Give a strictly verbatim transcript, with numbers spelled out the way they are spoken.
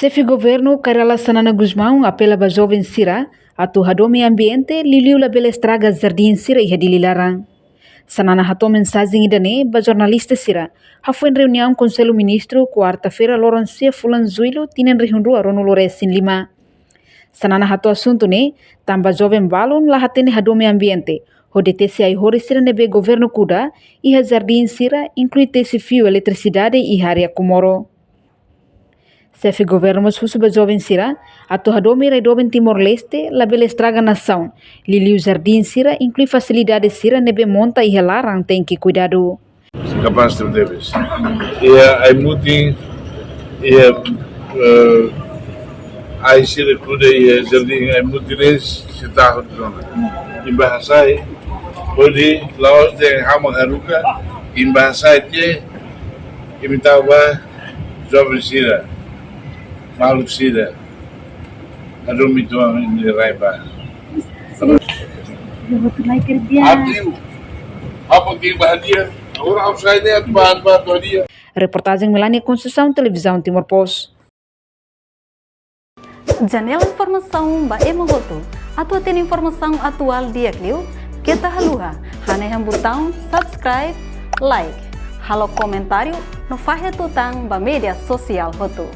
Xefe Governu Kay Rala Xanana Gusmão apela ba joven sira atu hadomi ambiente, liuliu labele estraga jardín sira iha Dili laran. Xanana hato'o mensajen ida-ne'e ba jornalista sira hafoin reuniaun Konsellu Ministru, kuarta-feira, loron sia fulan Jullu, tinan rihun rua ruanulu resin lima. Xanana hato'o asuntu ne'e tanba joven balun la hatene hadomi ambiente, hodi tesi ai-horis sira ne'ebé governu kuda iha jardín sira, inklui tesi fiu eletrisidade iha área Comoro. Xefe Governu mós husu ba joven sira atu hadomi rai doben Timor-Leste, labele estraga nasaun, liuliu jardín sira, inklui fasilidade sira ne'ebé monta iha laran tenke kuidadu. Kapás tebetebes. Iha ai-mutin, iha, eh, ai sira kuda iha jardín ai-mutin ne'e sei tahun zona. Imi bá hasai, hodi la'ós dehan ha'u mak haruka, imi bá hasai tiha, imi tau ba joven sira, maluk sira, hadomi uitoan imi-nia rai ba. Abriu, apa que bahagia, agora ha'u sai ne'e atu ba, ba, ba dia. Reportajen Melania Conceição, Televizaun Timor Post. Janela informasaun ba ema hotu. Atu hatene informasaun atuál di'ak liu, keta haluha hanehan butaun subscribe, like, halo komentáriu no fahe tutan ba média sosiál hotu.